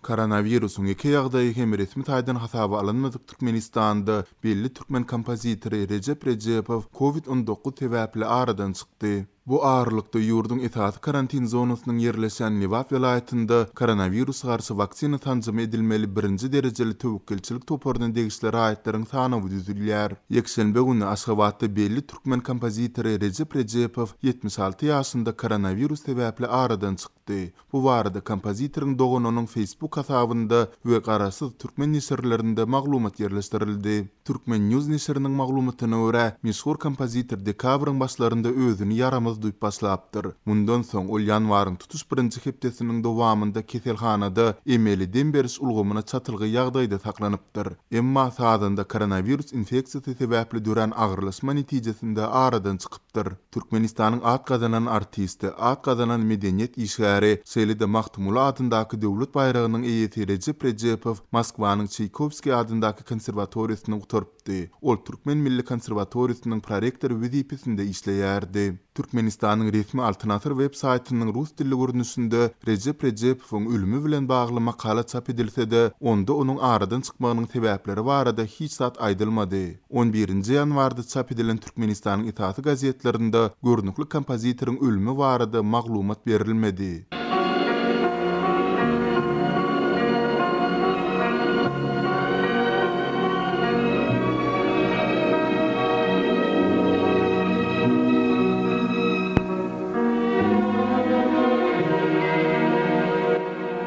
Koronawirusyň ýeke ýagdaýy hem resmi taýdan hasaba alynmadyk Türkmenistanda belli türkmen kompozitory Rejep Rejepow Covid 19 sebäpli aradan çykdy. Bu aralykda ýurduň esasy karantin zonasynyň ýerleşýän Lebap welaýatynda koronawirusa garşy waksina sanjymy edilmeli birinji derejeli töwekgelçilik toparyna degişli raýatlaryň sanawy düzülýär. Ýekşenbe güni Aşgabatda belli türkmen kompozitory Rejep Rejepow 76 ýaşynda koronawirus sebäpli aradan çykdy. Bu barada kompozitoryň doganynyň Facebook hasabynda we garaşsyz türkmen neşirlerinde maglumat ýerleşdirildi. Turkmen. News neşiriniň maglumatyna görä, meşhur kompozitor dekabryň başlarynda özüni ýaramaz duýup başlapdyr. Mundan soň ol ýanwaryň tutuş birinji hepdesiniň dowamynda keselhanada emeli dem beriş ulgamyna çatylgy ýagdaýda saklanypdyr. Emma sazanda koronawirus infeksiýasy sebäpli dörän agyrlaşma netijesinde aradan çykypdyr. Türkmenistanyň at gazanan artisti, at gazanan medeniýet işgäri, şeýle-de Magtymguly adyndaky döwlet baýragynyň eýesi Rejep Rejepow Moskwanyň Çaýkowskiý adyndaky konserwatoriýasyny gutarypdy. Ol Türkmen milli konserwatoriýasynyň prorektory wezipesinde işleýärdi. Türkmenistanyň resmi Altyn asyr web saýtynyň rus dilli görnüşinde Rejep Rejepowyň ölümi bilen bagly makala çap edilse-de, onda onuň aradan çykmagynyň sebäpleri barada hiç zat aýdylmady. On birinji ýanwarda çap edilen Türkmenistanyň esasy gazetlerinde görnükli kompozitoryň ölümi barada maglumat berilmedi.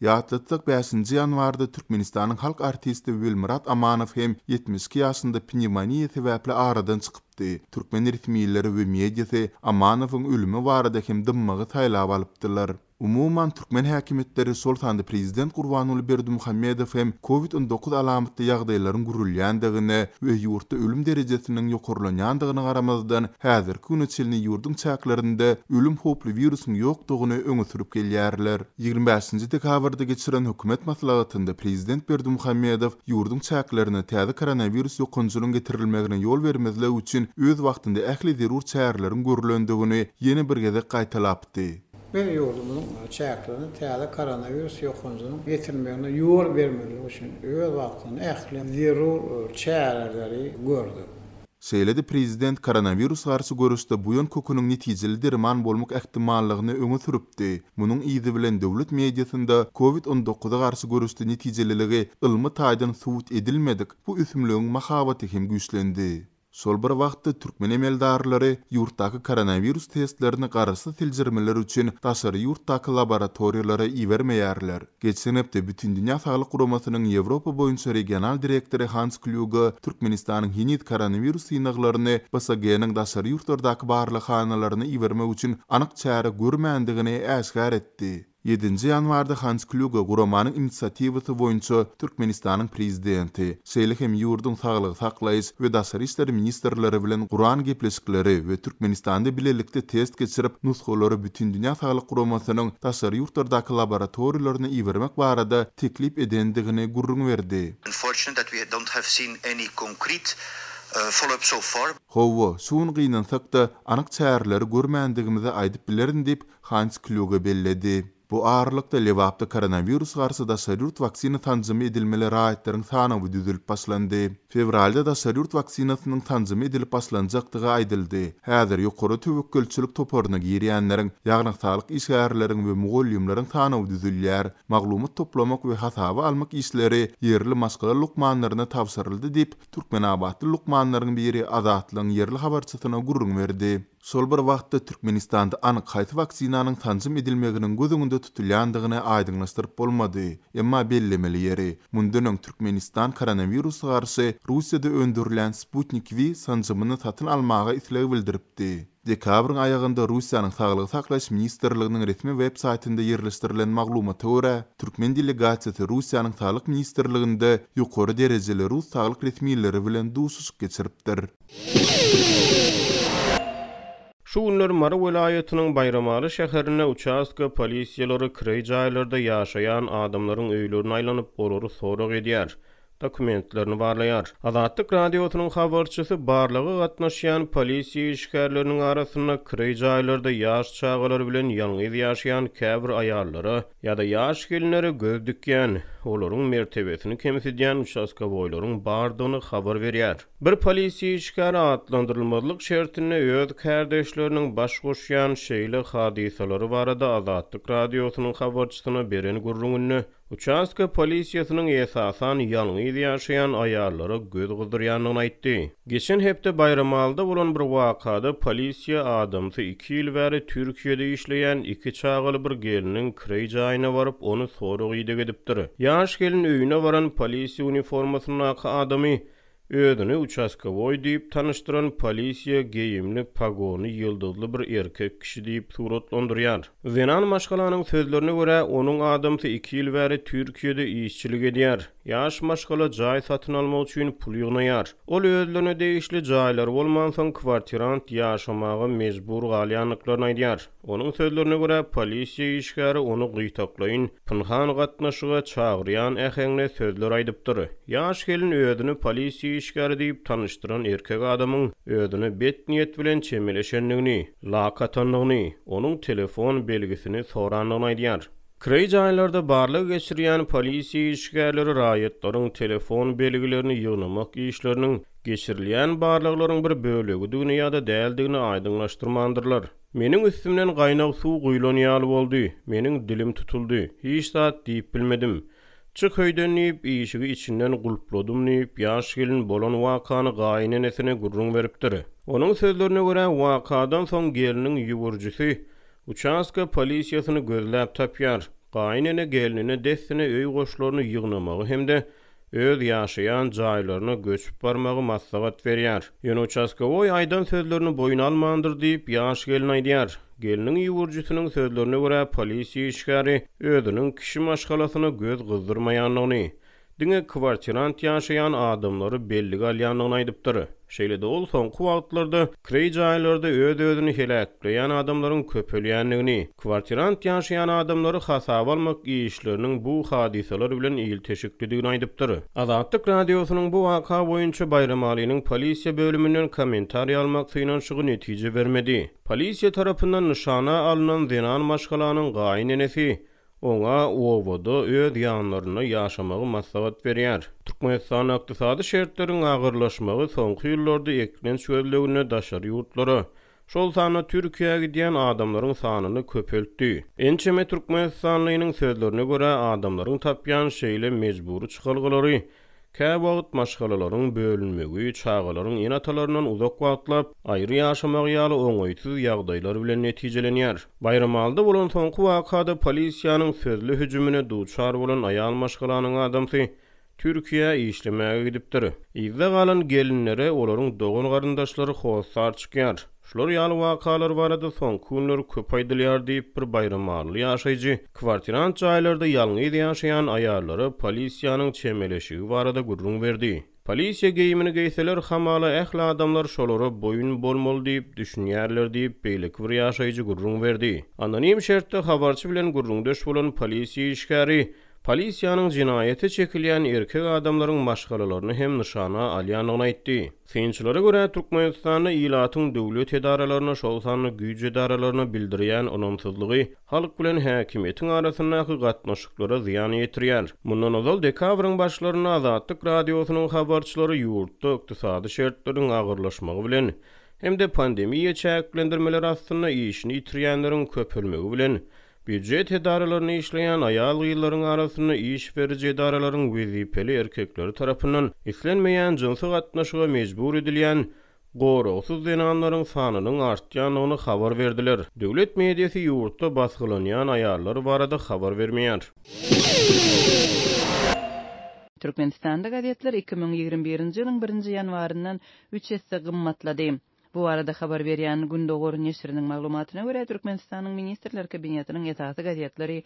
Ýatlatsak, bäşinji ýanwarda Türkmenistanyň halk artisti Welmyrat Amanow hem 72 ýaşynda pnewmoniýa sebäpli aradan çykypdy. Türkmen resmileri we mediasy Amanowyň ölümi barada hem dymmagy saýlap alypdylar. Umuman, türkmen häkimiýetleri, şol sanda prezident Gurbanguly Berdimuhamedow hem Covid 19 alamatly ýagdaýlaryň gürülýändigine we ýurtda ölüm derejesiniň ýokarlanýandygyna garamazdan, häzirki güne çenli ýurduň çäklerinde ölüm howply wirusyň ýokdugyny öňe sürüp gelýärler. 25-nji dekabrda geçiren hökümet maslahatynda prezident Berdimuhamedow ýurduň çäklerine täze koronawirus ýokanjynyň getirilmegine ýol bermezlik üçin öz wagtynda ähli zerur çäreleriň görlendigini ýene bir gezek gaýtalapdy. Biz ýurdumyzyň çäklerine täze koronawirus ýokanjynyň getirilmegine ýol bermezlik üçin öz wagtynda ähli zerur çäreleri gördük. Şeýle-de prezident koronawirus garşy göreşde buýan köküniň netijeli derman bolmak ähtimallygyny öňe sürüpdi. Munuň yzy bilen döwlet mediasynda Covid 19 garşy göreşde netijeliligi ylmy taýdan subut edilmedik bu ösümligiň mahabaty hem güýçlendi. Şol bir wagtda, türkmen emeldarlary ýurtdaky koronawirus testlerini garaşsyz seljermeler üçin daşary ýurtdaky laboratoriýalara ibermeýärler. Geçen hepde Bütindünýä Saglyk Guramasynyň Ýewropa boýunça regional direktory Hans Klýuge Türkmenistanyň heniz koronawirus synaglaryny BSG-niň daşary ýurtlardaky barlaghanalaryna ibermek üçin anyk çäre görmändigini äşgär etdi. Ýedinji ýanwarda Hans Klýuge guramanyň inisiatiwasy boýunça Türkmenistanyň Prezidenti, şeýle hem ýurduň saglygy saklaýyş we daşary işler ministrleri bilen guran gepleşikleri we Türkmenistanda bilelikde test geçirip, nusgalary Bütindünýä Saglyk Guramasynyň daşary ýurtlardaky laboratoriýalaryna ibermek barada teklip edendigini gürrüň berdi. Hawa, şu gün gynansak-da, anyk çäreleri görmändigimizi aýdyp bilerin diýip, Hans Klýuge belledi. Bu aralykda, Lebapda koronawirus garşy daşary ýurt waksina sanjymy edilmeli raýatlaryň sanawy düzülip başlandy. Fewralda daşary ýurt waksinasynyň sanjymy edilip başlanjakdygy aýdyldy. Häzir ýokary töwekgelçilik toparyna girýänleriň, ýagny saglyk işgärleriň we mugallymlaryň sanawy düzülýär. Maglumat toplamak we hasaba almak işleri ýerli maşgala lukmanlaryna tabşyryldy diýip, türkmenabatly lukmanlaryň biri Azatlygyň ýerli habarçysyna gürrüň berdi. Şol bir wagtda, Türkmenistanda anyk haýsy waksinanyň sanjym edilmeginiň göz öňünde tutulýandygyny aýdyňlaşdyryp bolmady. Emma bellemeli ýeri, mundan öň Türkmenistan koronawirusa garşy Russiýada öndürilýän Sputnik V sanjymyny satyn almaga isleg bildiripdi. Dekabryň aýagynda Russiýanyň Saglygy saklaýyş ministrliginiň resmi web saýtynda ýerleşdirilen maglumata görä, türkmen delegasiýasy Russiýanyň Saglyk ministrliginde ýokary derejeli rus saglyk resmileri bilen duşuşyk geçiripdir. Şu günler Mary welaýatynyň Baýramaly şäherinde uçastka polisiýalary kireý jaýlarda ýaşaýan adamlaryň öýlerine aýlanyp, olary sorag edýär, dokumentlerini barlaýar. Azatlyk Radiosynyň habarçysy barlaga gatnaşýan polisiýa işgärleriniň arasynda kireý jaýlarda ýaş çagalary bilen ýalňyz ýaşaýan käbir aýallara ýa-da ýaş gelinlere göz dikýän. Olaryň mertebesini kemsidýän uçastkowoýlaryň bardygyny habar berýär. Bir polisiýa işgäri atlandyrylmazlyk şertinde öz kärdeşleriniň baş goşýan şeýle hadysalary barada Azatlyk Radiosynyň habarçysyna beren gürrüňinde Uçastka polisiýasynyň esasan ýalňyz ýaşaýan aýallara göz gyzdyrýandygyny aýtdy. Geçen hepde Baýramalyda bolan bir wakada polisiýa adamsy iki ýyl bäri Türkiýede işleýän iki çagaly bir gelniň kireý jaýyna baryp, ony sorag-ideg edipdir. Ýaş gelin öýüne baran polisiýa uniformasyndaky adamy Özüni uçastkowoý diýip tanyşdyran polisiýa geýimli pogony ýyldyzly bir erkek kişi diýip suratlandyrýar. Zenan maşgalanyň sözlerine görä, onuň adamsy iki ýyl bäri Türkiýede işçilik edýär. Ýaş maşgala jaý satyn almak üçin pul ýygnaýar. Ol özlerine degişli jaýlary bolmansoň kwartirant ýaşamaga mejbur galýandyklaryny aýdýar. Onuň sözlerine görä, polisiýa işgäri ony gytaklaýyn, pynhan gatnaşyga çagyrýan äheňde sözler aýdypdyr. Ýaş gelin özüni polisiýa işgäri diýip tanyşdyran erkek adamyň özüne bet niýet bilen çemeleşendigini, lak atandygyny, onuň telefon belgisini sorandygyny aýdýar. Kireý jaýlarda barlag geçirýän polisiýa işgärleri raýatlaryň telefon belgilerini ýygnamak işleriniň geçirilýän barlaglaryň bir bölegidigini ýa-da däldigini aýdyňlaşdyrmandyrlar. Meniň üstümden gaýnag suw guýlan ýaly boldy, meniň dilim tutuldy, hiç zat diýip bilmedim. Çyk öýden diýip, işigi içinden gulpladym diýip, ýaş gelin bolan wakany gaýynenesine gürrüň beripdir. Onuň sözlerine görä, wakadan soň gelniň ýüwürjisi uçastka polisiýasyny gözläp tapýar. Gaýynene gelnine dessine öý goşlaryny ýygnamagy hem-de öz ýaşaýan jaýlaryna göçüp barmagy maslahat berýär. Ýöne uçastkowoý aýdan sözlerini boýun almandyr diýip, ýaş gelin aýdýar. Gelniň ýüwürjisiniň sözlerine görä, polisiýa işgäri özüniň kişi maşgalasyna göz gyzdyrmaýandygyny, diňe kwartirant ýaşaýan adamlary bellige alýandygyny aýdypdyr. Şeýle-de ol soňky wagtlarda kireý jaýlarda öz-özüni heläkleýän adamlaryň köpelýändigini, kwartirant ýaşaýan adamlary hasaba almak işleriniň bu hadysalar bilen ilteşiklidigini aýdypdyr. Azatlyk Radiosynyň bu waka boýunça Baýramalynyň polisiýa bölüminden kommentariý almak synanyşygy netije bermedi. Polisiýa tarapyndan nyşana alnan zenan maşgalanyň gaýynenesi Oňa obada öz ýanlarynda ýaşamagy maslahat berýär. Türkmenistanda ykdysady şertleriň agyrlaşmagy soňky ýyllarda eklenç gözleginde daşary ýurtlara, şol sanda Türkiýä gidýän adamlaryň sanyny köpeltdi. Ençeme türkmenistanlynyň sözlerine görä, adamlaryň tapýan şeýle mejbury çykalgalary Käwagt maşgalalaryň bölünmegi, çagalaryň ene-atalaryndan uzak wagtlap aýry ýaşamagy ýaly oňaýsyz ýagdaýlar bilen netijelenýär. Baýramalyda bolan soňky wakada polisiýanyň sözli hüjümine duçar bolan aýal maşgalanyň adamsy Türkiýä işlemäge gidipdir. Yzda galan gelinlere olaryň dogan-garyndaşlary hossar çykýar. Şular ýaly wakalar barada soňky günler köp aýdylýar diýip, bir baýramalyly ýaşaýjy kwartirant jaýlarda ýalňyz ýaşaýan aýallara polisiýanyň çemeleşigi barada gürrüň berdi. Polisiýa geýimini geýseler, hamala ähli adamlar şolara boýun bolmaly diýip düşünýärler diýip, beýleki bir ýaşaýjy gürrüň berdi. Anonim şertde habarçy bilen gürrüňdeş bolan polisiýa işgäri polisiýanyň jenaýata çekilýän erkek adamlaryň maşgalalaryny hem nyşana alýandygyny aýtdy. Synçylara görä, Türkmenistanda ilatyň döwlet edaralaryna, şol sanda güýç edaralaryna bildirýän ynamsyzlygy halk bilen häkimiýetiň arasyndaky gatnaşyklara zyýan ýetirýär. Mundan ozal dekabryň başlarynda Azatlyk Radiosynyň habarçylary ýurtda ykdysady şertleriň agyrlaşmagy bilen hem-de pandemiýa çäklendirmeleri astynda işini ýitirýänleriň köpelmegi bilen Býujet edaralarynda işleýän aýal-gyzlaryň arasynda iş beriji edaralaryň wezipeli erkekleri tarapyndan islenmeýän jynsy gatnaşyga mejbur edilýän goragsyz zenanlaryň sanynyň artýandygyny habar berdiler. Döwlet mediasy ýurtda basgylanýan aýallar barada habar bermeýär. Türkmenistanda gazetler 2021-nji ýylyň birinji ýanwaryndan üç esse gymmatlady. Bu barada habar berýän Gündogar neşiriniň maglumatyna görä, Türkmenistanyň Ministrler Kabinetiniň esasy gazetleri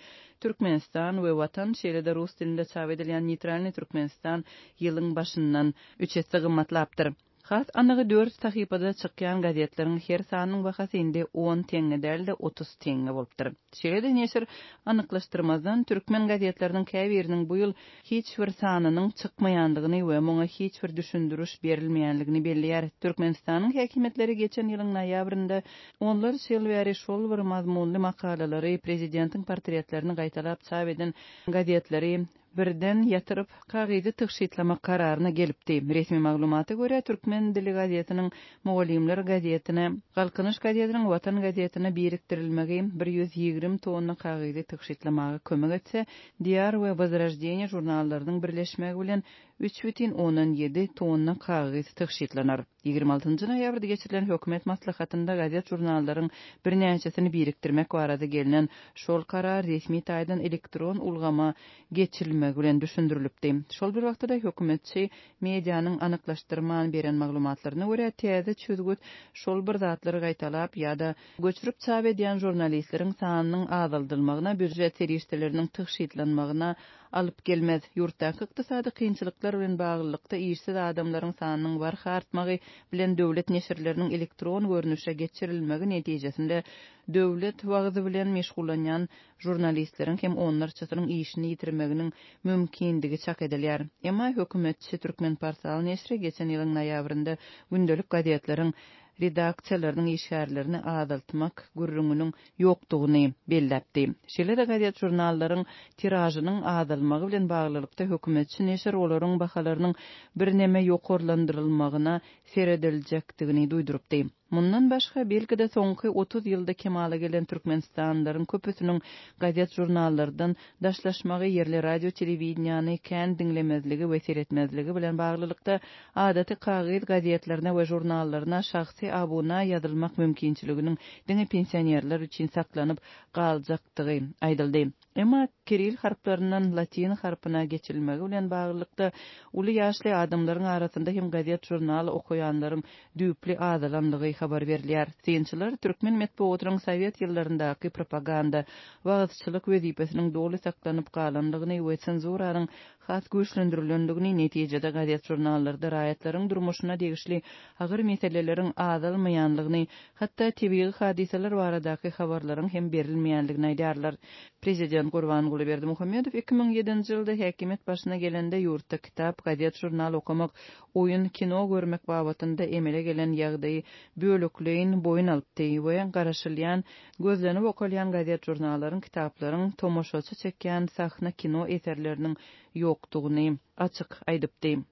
Türkmenistan we Watan, şeýle-de rus dilinde çap edilýän Neýtralnyý Türkmenistan ýylyň başyndan üç esse gymmatlapdyr. Has anygy dört sahypada çykýan gazetleriň her sanynyň bahasy indi on teňňe däl-de, 30 teňňe bolupdyr. Şeýle-de neşir anyklaşdyrmazdan, türkmen gazetleriniň käbiriniň bu ýyl hiç bir sanynyň çykmaýandygyny we muňa hiç bir düşündiriş berilmeýänligini belleýär. Türkmenistanyň häkimiýetleri geçen ýylyň noýabrynda onlarça ýyl bäri şol bir mazmunly makalalary, prezidentiň portretlerini gaýtalap çap eden gazetleri. birden ýatyryp, kagyzy tygşytlamak kararyna gelipdi. Resmi maglumata görä, Türkmen dili gazetiniň Mugallymlar gazetine, Galkynyş gazetiniň Watan gazetine birikdirilmegi 120 tonna kagyzy tygşytlamaga kömek etse, Diýar we Wozroždeniýe žurnallarynyň birleşmegi bilen 3,7 tonna kagyz tygşytlanar. 26 njy noýabrda geçirilen hökümet maslahatynda gazet-žurnallaryň birnäçesini birikdirmek barada gelnen şol karar resmi taýdan elektron ulgama geçirilmegi bilen düşündirilipdi. Şol bir wagtda-da hökümetçi medianyň anyklaşdyrman beren maglumatlaryna görä, täze çözgüt şol bir zatlary gaýtalap ýa-da göçürip çap edýän žurnalistleriň sanynyň azaldylmagyna, býujet serişdeleriniň tygşytlanmagyna alyp gelmez. Ýurtdaky ykdysady kynçylyklar bilen baglylykda işsiz adamlaryň sanynyň barha artmagy bilen döwlet neşirleriniň elektron görnüşe geçirilmegi netijesinde döwlet wagzy bilen meşgullanýan žurnalistleriň hem onlarçasynyň işini ýitirmeginiň mümkindigi çak edilýär. Emma hökümetçi Türkmenportal neşiri geçen ýylyň noýabrynda gündelik gazetleriň redaksiýalarynyň işgärlerini azaltmak gürrüňiniň ýokdugyny belläpdi. Şeýle-de gazet-žurnallaryň tiražynyň azalmagy bilen baglylykda hökümetçi neşir olaryň bahalarynyň birneme ýokarlandyrylmagyna serediljekdigini duýdurypdy. Mundan başga, belki-de soňky 30 ýylda kemala gelen türkmenistanlylaryň köpüsiniň gazet-žurnallardan daşlaşmagy, ýerli radio-telewideniýäni kän diňlemezligi we seretmezligi bilen baglylykda, adaty kagyz gazetlerine we žurnallaryna şahsy abuna ýazylmak mümkinçiliginiň diňe pensionerler üçin saklanyp galjakdygy aýdyldy. Emma kiril harplaryndan latyn harpyna geçilmegi bilen baglylykda, uly ýaşly adamlaryň arasynda hem gazet-žurnal okaýanlaryň düýpli azalandygy habar berilýär. Synçylar türkmen metbugatynyň sowet ýyllaryndaky propaganda, wagyzçylyk wezipesiniň doly saklanyp galandygyny we senzuranyň has güýçlendirilendigini, netijede gazet-žurnallarda raýatlaryň durmuşyna degişli agyr meseleleriň azalmaýanlygyny, hatda tebigy hadysalar baradaky habarlaryň hem berilmeýänligini aýdýarlar. Prezident Gurbanguly Berdimuhamedow 2007-nji ýylda häkimiýet başyna gelende ýurtda kitap, gazet-žurnal okamak, oýun, kino görmek babatynda emele gelen ýagdaýy bölekleýin boýun alypdy we garaşylýan, gözlenip okalýan gazet-žurnallaryň, kitaplaryň, tomaşaçy çekýän sahna-kino eserleriniň ýokdugyny açyk aýdypdy.